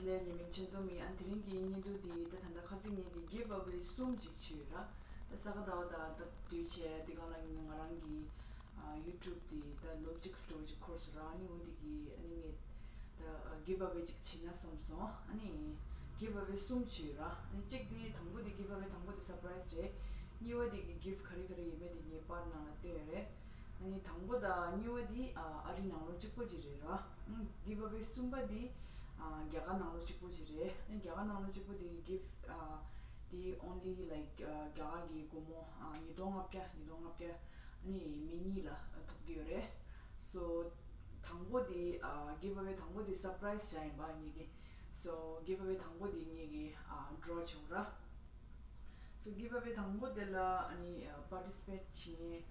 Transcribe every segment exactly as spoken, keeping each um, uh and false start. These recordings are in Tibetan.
ལས་ཉི་མིང་ཆེན་ཚོ་མི་ཨན་དེ་རིང་གི་བརྙན་ཐུང་འདི་ད་ད་ལྟ་ཁ་ཚིག་ངེད་ཀྱི་give away གསུམ་ཅིག་བྱས་ཡོད་ར། ད་ས་ག་ཟླ་བ་ད་ད་དུས་ཆེ་འདི་ག་ལ་ངས་ང་རང་གི་ཨ་YouTube འདི་ད་ལོ་གཅིག་སྟོང་ཅིག་འཁོར་སོང་ར། ཨ་ནི་འོ་འདི་གི་ཨ་ནི་ངས་ད་give away ཅིག་བྱེད་ན་བསམ་སོང་། ཨ་ནི་give away གསུམ་བྱས་ཡོད་ར། ཨ་ནི་གཅིག་འདི་དང་པོ་འདི་give away དང་པོ་འདི་surprise རེད། གཉིས་པ་འདི་གི་gift ག་རེ་ག་རེ་ཡོད་མེད་འདི་ངས་པར་ནང་ལ་བཏོན་ཡོད་རེད། ཨ་ནི་དང་པོ་དང་གཉིས་པ་འདི་ཨ་ཨ་རི་ནང་ལོགས་གཅིག་པོ་ཅིག་རེད་ར། ཨ་give away གསུམ་པ་འདི་ཨ་རྒྱ་གར་ནང་ལོགས་གཅིག་པོ་ཅིག་རེད། ཨ་ནི་རྒྱ་གར་ནང་ལོགས་གཅིག་པོ་འདི་gift ཨ་འདི་only like ཨ་རྒྱ་གར་གྱི་སྒོར་མོ་ཨ་ཉིས་སྟོང་ལྔ་བརྒྱ་ཉིས་སྟོང་ལྔ་བརྒྱ་ཨ་ནི་མི་གཉིས་ལ་ཐོབ་ཀྱི་ཡོད་རེད། So དང་པོ་འདི་ཨ་give away དང་པོ་འདི་surprise བྱ་ཡིན་པ་ངེད་ཀྱི། So give away དང་པོ་འདི་ངེད་ཀྱི་ཨ་draw བྱུང་ར། So give away དང་པོ་དེ་ལ་ཨ་ནི་participate བྱེད་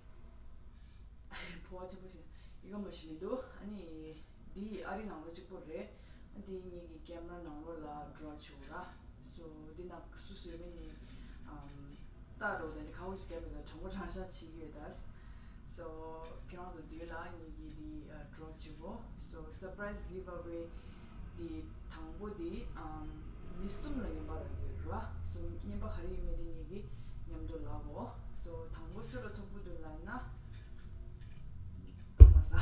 མཁན་ཕོ་བ་ཆེན་པོ་ཞིག་ཡི་ག་མ་ཞིག་མི་འདུག་ཨ་ནི་འདི་ཨ་རི་ནང་ལོགས་གཅིག་པོ་རེད། ཨ་འདི་ངེད་ཀྱི་camera ནང་ལོགས་ལ་draw བྱུང་ར། So འདི་ནང་སུ་སུ་ཡོད་མེད་ནི་ཨམ་ལྟ་རོགས་དང་ནི་ཁ་བོ་ཞིག་རྒྱབ་ལ་དྲང་པོ་དྲང་བཞག་བྱེད་ཀྱི་ཡོད་ད། So ཁྱེད་རང་ཚོ་དུས་ལ་ངེད་ཀྱི་འདི་draw བྱེད་གོ། So surprise give away འདི་དང་པོ་འདི་ཨམ་མི་གསུམ་ལ་རྔན་པ་རག་གི་ཡོད་ར། So རྔན་པ་ག་རེ་ཡིན་མིན་འདི་ངེད་ཀྱི་མཉམ་དུ་ལབ་གོ། So དང་པོ་སུ་ལ་ཐོབ་ཀྱི་འདུག་ལབ་ན། ཏོག་མ་ཟ།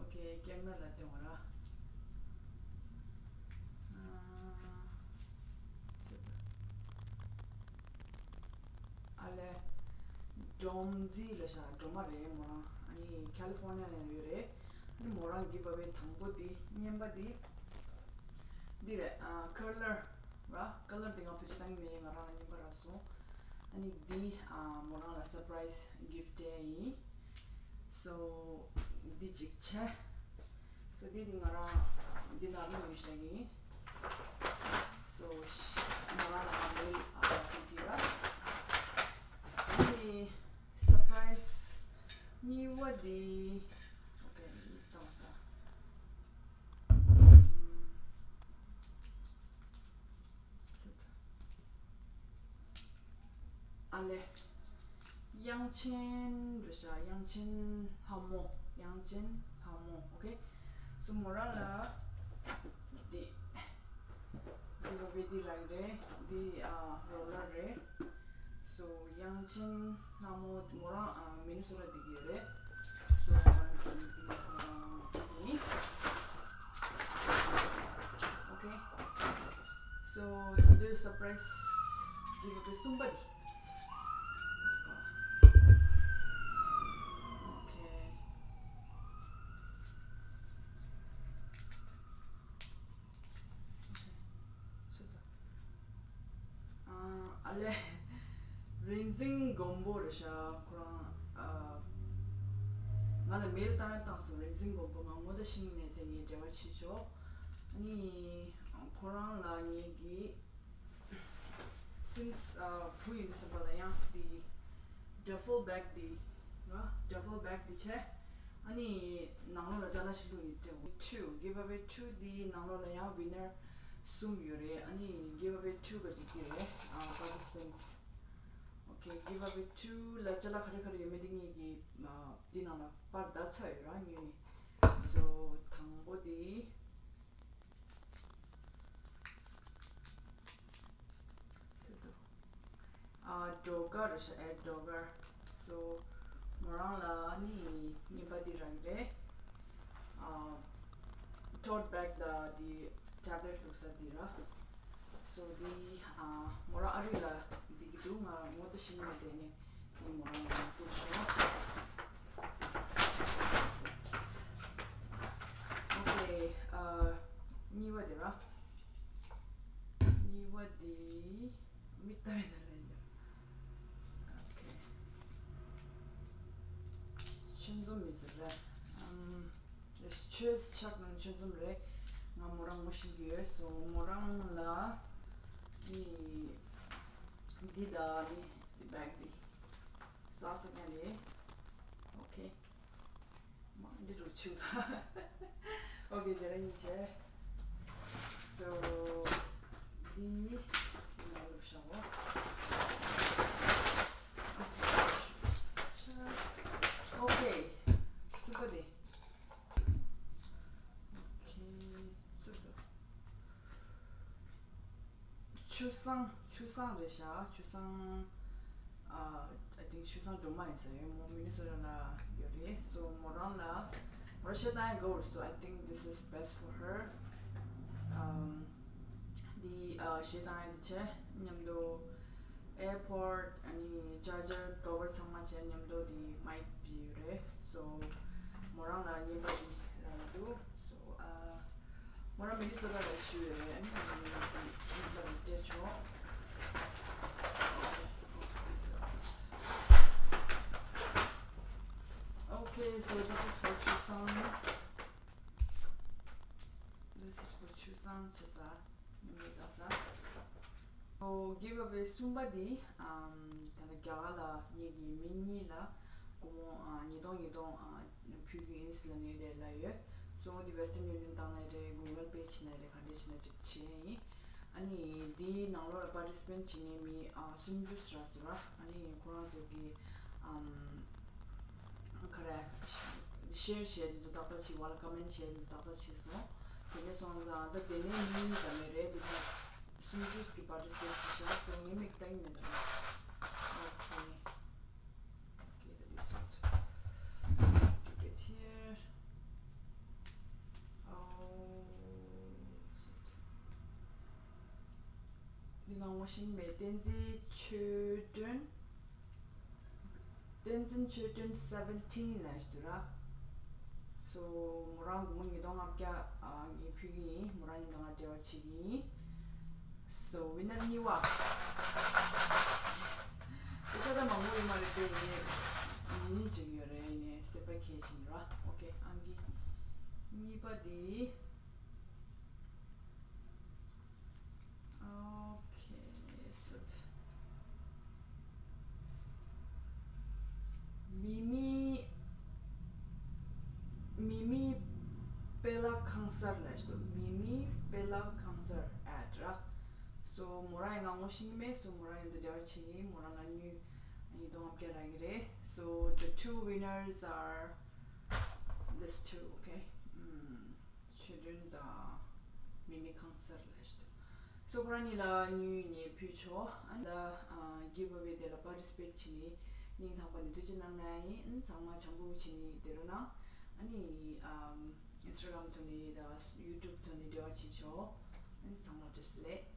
Okay camera ལ་སྟོན་གོ་ར། ཨ་ལས། སྒྲོམ་རྩིས་ལ་ཤ་སྒྲོལ་མ་རེད་མོ་རང་། ཨ་ནི་California ནས་ཡོད་རེད། ཨ་ནི་མོ་རང་give away དང་པོ་འདི་རྔན་པ་འདི་འདི་རེད། ཨ་color ར། Color འདི་ང་བེད་སྤྱོད་བཏང་གི་མེད། ང་རང་ལ་རྔན་པ་རག་སོང་། ཨ་ནི་འདི་ཨ་མོ་རང་ལ་surprise gift ཡིན། So འདི་གཅིག་བྱས། So འདི་འདི་ང་རང་འདི་ནང་ལ་ཡོད་ཤག་ཡིན། So མོ་རང་ལ་ང་mail ཨ་ཕུལ་གྱི་ར། ཨ་ནི་surprise གཉིས་པ་འདི། Okay ད་ད། ཨ་ལས། དབྱངས་ཅན་རེད་ཤག་དབྱངས་ཅན་ལྷ་མོ། དབྱངས་ཅན་ལྷ་མོ། Okay So མོ་རང་ལ་འདི་འདི་རོ་བེ་འདི་རག་རེད། འདི་ཨ་roller རེད། So དབྱངས་ཅན་ལྷ་མོ་མོ་རང་ཨ་Minnesota འདི་གི་རེད། So མོ་རང་གི་འདི་ཨ་ཡིན། Okay So ད་དུང་surprise give away གསུམ་པ་འདི། Let's go. Okay ཨ་ལས། རིག་འཛིན་མགོན་པོ་རེད་ཤག་ཁོ་རང་ཨ་ང་ལ་mail བཏང་ཡ་བཏང་སོང་། རིག་འཛིན་མགོན་པོ་ང་ངོ་ད་ཤེས་ཀྱི་མེད་དེ་ངས་འབྲེལ་བ་བྱེད་ཆོག་ཨ་ནི་ཁོ་རང་ལ་ངེད་ཀྱིས་since ཨ་བུ་ཡིན་དུས་ཙམ་པ་ལ་ཡང་དེ་duffel bag དེ་ར། Duffel bag དེ་བྱས། ཨ་ནི་ནང་ལོགས་ལ་ཅ་ལག་ཞིག་བླུགས་ནས་སྤྲད། Two give away two དེའི་ནང་ལོགས་ལ་ཡང་winner གསུམ་ཡོད་རེད། ཨ་ནི་give away two ག་དེ་དེ་རེད། ཨ་participants Okay give away two ལ་ཅ་ལག་ག་རེ་ག་རེ་ཡོད་མེད་དེ་ངེད་ཀྱིས་ཨ་དེ་ནང་ལ་པར་བརྡབས་ཚར་ཡོད་ར་ངོས་ནས། So དང་པོ་དེ། ཨ་ཌོ་གར་རེད་ཤག་ཨེ་ཌོ་གར། So མོ་རང་ལ་ནི་རྔན་པ་འདི་རག་རེད། ཨ་tote bag དང་འདི་tablet བླུགས་ས་འདི་ར། So འདི་ཨ་མོ་རང་ཨ་རི་ལ་བསྡད་ཀྱི་འདུག་ང་ངོ་ཚ་ཤེས་ཀྱི་མ་རེད་ནས་འདི་མོ་རང་ལ་བསྐུར་ཤོག Okay ཨ་གཉིས་པ་འདི་ར། གཉིས་པ་འདི། མིག་ལྟ་བའི་ནང་ལ་ཡིན། Okay ཆོས་འཛོམས་མི་ཟེར་ར། ཨམ། ཆོས་ཆགས་ནང་ཆོས་འཛོམས་རེད། ང་མོ་རང་ངོ་ཤེས་ཀྱི་ཡོད། So མོ་རང་ལ་ནི་འདི་དང་ནི་འདི་bag འདི་ཟ་ས་ཀྱང་རེད། Okay འདི་འགྲོ་ཆུ་ད། Okay དེ་རིང་ཉིན་བྱས། So འདི་ང་ལོ་ཤང་བ། Okay སུ་ག་དེ། Okay སུ་ག་ཆུ་བཟང་། ཆུ་བཟང་རེད་ཤག་ཆུ་བཟང་། ཨ། I think ཆུ་བཟང་སྒྲོལ་མ་ཡིན་ས་ཡོད། མོ་མི་ནི་སོ་ཊ་ལ་ཡོད་རེད། So མོ་རང་ལ། མོ་རང་བཤད་སྟངས་ཡང་དགའ་བོ་རེད། So I think this is best for her. ཨམ། འདི་ཨ་བཤད་སྟངས་ཡང་འདི་བྱས་མཉམ་དུ། AirPod ཨ་ནི་charger cover ཚང་མ་བྱས་མཉམ་དུ་འདི་མའིག་བྲིས་ཡོད་རེད། So མོ་རང་ལ་རྔན་པ་འདི་རག་འདུག So ཨ། མོ་རང་མི་ནི་སོ་ཊ་ལ་བཞུགས་ཡོད་རེད། ཨ་ནི་ང་ནི་ཡིན་པ་རེད་སྤྲད་ཆོག Okay, so this is for Chusang. This is for Chusang. ཆེ་ས། ཉམས་ལེན་བཏང་ས། ཨོ། giveaway གསུམ་པ་འདི། ཨམ། ད་ལྟ་རྒྱ་གར་ལ་ངེད་ཀྱི་མི་གཉིས་ལ་སྒོར་མོ་ཨ་ཉིས་སྟོང་ཉིས་སྟོང་ཨ་ཕུལ་གྱི་ཡིན་ཟེར་ལབ་ནས་རེད་ལབ་ཡོད། So འདི་Western Union བཏང་ནའི་རེད། Google Pay བྱེད་ནའི་རེད། ག་འདྲས་བྱེད་ན་ཅིག་བྱེད་ཡ་ཡིན། ཨ་ནི་འདིའི་ནང་ལོགས་ལ་participant བྱེད་མཁན་མི་ཨ་སུམ་ཅུ་ཙམ་རག་སོང་ར། ཨ་ནི་ཁོ་རང་ཚོ་གི་ཨམ། ག་རེ། share བྱས་དེ་ཚོ་ཏག་ཏག་བྱེད། བ་ལ་comment བྱས་དེ་ཚོ་ཏག་ཏག་བྱས་སོང་། དེ་ནས་སོང་ཙང་ད་དེ་ནས་མི་གཉིས་ཙམ་རེད། དེ་ཚོ་སུམ་ཅུ་གི་participate བྱས་ཤག So ངས་མིག་ལྟ་གི་མེད་ད། Okay. Okay, that is it. Keep it here. Oh. འདི་ནང་ངོ་ཤེས་མེད། བསྟན་འཛིན་ཆོས་སྒྲོན། བསྟན་འཛིན་ཆོས་སྒྲོན་seventeen ལབ་ཞིག་འདུག་ར། So མོ་རང་སྒོར་མོ་ཉིས་སྟོང་ལྔ་བརྒྱ་ཨ་ངས་ཕུལ་གྱི་ཡིན། མོ་རང་ཉིད་དང་ང་འབྲེལ་བ་བྱེད་ཀྱི་ཡིན། So winner གཉིས་པ། དེ་ཤ་སྟག་མང་པོ་ཡོད་མ་རེད་དེ། ཡིན་ནའི་ཉིས་གཉིས་ཅིག་ཡོད་རེད། ཡིན་ནའི་སེམས་པ་གལ་ཆེན་ར། Okay, ཨང་ཀི་གཉིས་པ་དེ། Okay, so མི་མི། མི་མི་པེ་ལ་ཁང་གསར་ལབ་ཞིག་འདུག་མི་མི་པེ་ལ་ཁང་གསར་at ར། So མོ་རང་ཡང་ང་ངོ་ཤེས་ཀྱི་མེད། So མོ་རང་ཡང་འདི་འབྲེལ་བ་བྱེད་ཀྱི་ཡིན། མོ་རང་ལ་དངུལ་ཉིས་སྟོང་ལྔ་བརྒྱ་རག་གི་རེད། So the two winners are this two, okay? ཆོས་སྒྲོན་དང་མི་མི་ཁང་གསར་ལབ་ཞིག་འདུག So ཁོ་རང་གཉིས་ལ་དངུལ་ངས་ཕུལ་ཆོག་ཨ་ནི་ད་giveaway དེ་ལ་participate བྱེད་ནི་སྙིང་ཐག་པ་ནས་ཐུགས་རྗེ་གནང་ལབ་ཡིན། ཨ་ནི་ཚང་མ་བྱམས་པོ་བྱེད་ནི་བསྡད་རོགས་གནང་། ཨ་ནི་ཨམ། Instagram ཐོག་ནས་དང་YouTube ཐོག་ནས་འབྲེལ་བ་བྱེད་ཆོག་ཨ་ནི་ཚང་མ་བཀྲ་ཤིས་བདེ་ལེགས།